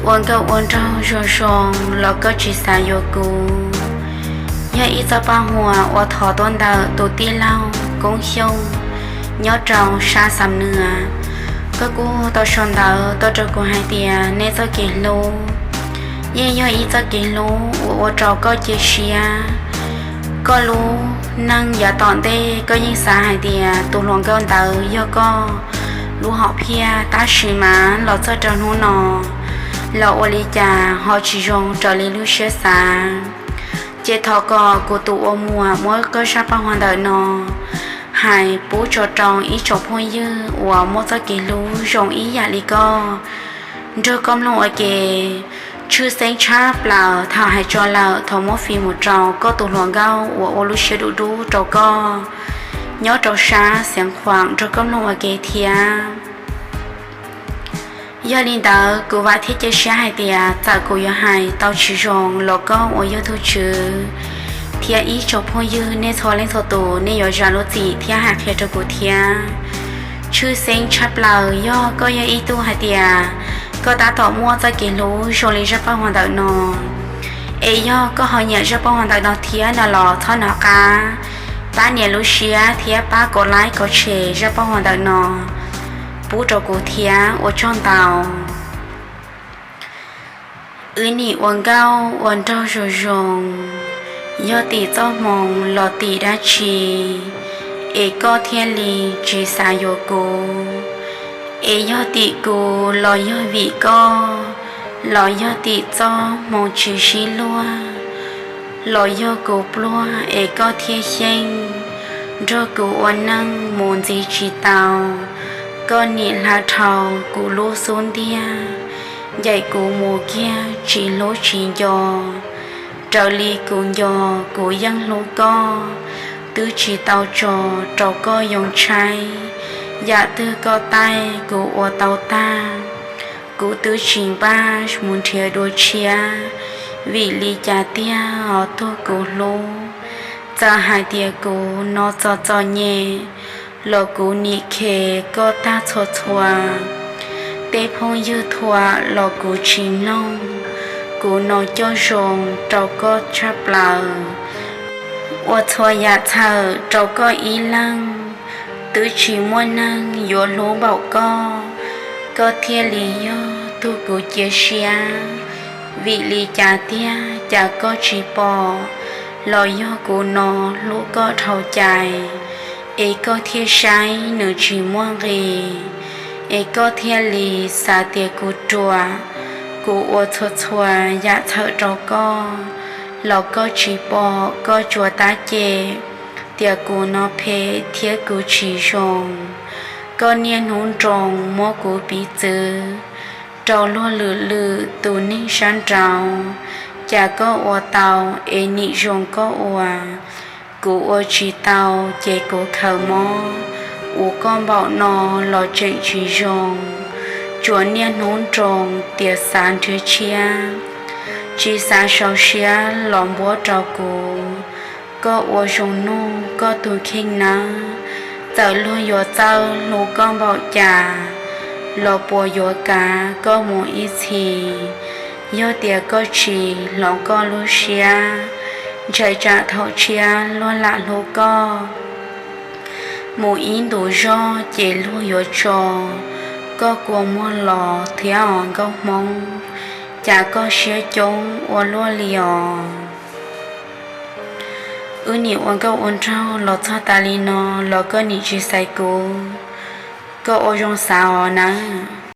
Ua nkauj ua nraug zoo zoo los koj tsis xav yuav kuv. Yog ib txoj paj huam uas thov tuaj ntawm tus tij laug Koob Xyooj nyob rau sab Xam Nuas. Koj kuj tau sau ntawv tuaj rau kuv hais tias nej txoj kev hlub yeej yog ib txoj kev hlub uas ua rau koj cia siab. Koj lub neej yav tom ntej koj yeej xav hais tias tus hluas nkauj ntawd yog koj lub hom phiaj, tab sis mas los txog rau hnub no los ua li cas ho tsis zoo raws li lub siab xav. Ces thov kom kuv tus ua muam muab koj zaj paj huam ntawm no hais pub tso rau ib tsoom phooj ywg uas muaj txoj kev hlub zoo ib yam li koj nrog koj mloog ua ke. Tshwj xeeb tshaj plaws thaum hais tso lawm thov muab fij mus rau koj tus hluas nkauj uas ua lub siab dub dub rau koj nyob rau sab Xeev Khuam nrog koj mloog ua ke thiab. Yog li ntawd kuv vam thiab cia siab hais tias txawm kuv yuav hais tau tsis zoo los koj uas yog tus tswv thiab ib tsoom phooj ywg nej txhua leej txhua tus nej yuav zam lub txim thiab hais qhia rau kuv thiab. Tshwj xeeb tshaj plaws yog koj yog ib tug hais tias koj tab tom muaj txoj kev hlub zoo li zaj paj huam ntawm no, es yog koj ho nyiam zaj paj huam ntawm no thiab no los txhob hnov qab, pab nias lub siab thiab pab kov like kov share zaj paj huam ntawm no pub rau kuv thiab ua tsaug ntau. Wb nim ua nkauj ua nraug zoo zoo, yog tim txoj hmoo los tim dab tsi, es koj thiaj li tsis xav yuav kuv. Es yog tim kuv los yog vim koj, los yog tim txoj hmoo tsis sib luag, los yog kuv pluag es koj thiaj xyeej nrog kuv ua neej mus ntxiv tsis tau. Koj nim hla dhau kuv lub xub ntiag, ncaim kuv mus kiag tsis hlub tsis nco. Raws li kuv nco kuv yeej hlub koj, twb tsis tau tso rau koj yoo tshaib. Yam twg koj taij kuv ua tau tag, kuv twb tsis npaj mus nrhiav dua tshiab. Vim li cas tiag ho tuag kuv hlub, txawm hais tias kuv no txom txom nyem los kuv nim khe koj tag txhua txhua. Tej phooj ywg thuam los kuv tsis mloog, kuv no coj zoo rau koj tshaj plaws. Ua txhua yam txhawm rau koj ib leeg, twb tsis muaj neeg yuav hlub npaum koj, koj thiaj li yog tug kuv cia siab. Vim li cas tiag cas koj tsis pom, los yog kuv no hlub koj dhau cai, es koj thiaj saib nws tsis muaj nqis, es koj thiaj li xav tias kuv ruam. Kuv ua txhua txhua yam txhawm rau koj, los koj tsis pom, koj tsuas tab cem tias kuv no phem thiab kuv tsis zoo. Koj niaj hnub nroo muab kuv piv txwv rau luag lwm lwm tus neeg sab nraud, cas koj ua tau es nim zoo koj ua, kuv ua tsis tau ces kuv khaws mob. Ua koj npaum no los tseem tsis zoo, tsuas niaj hnub nroo tias xav nrhiav tshiab, tsis xav sau siab los npuab rau kuv. Koj ua zoo nug koj tus kheej nawb, txawm luag yuav txawj hlub koj npaum cas, los puas yuav kav koj mus ib txhis? Yog tias koj tsis hloov koj lub siab, ntshai tsam thaum tshiab luag lam hlub koj mus ib ntus zog ces luag yuav tso koj kua muag los thiab os nkauj Hmoob, cas koj siab coob ua luaj li os. Wb nim ua nkauj ua nraug los txog tas li no los koj nim tsis xaiv kuv, koj ua zoo xav os nawb.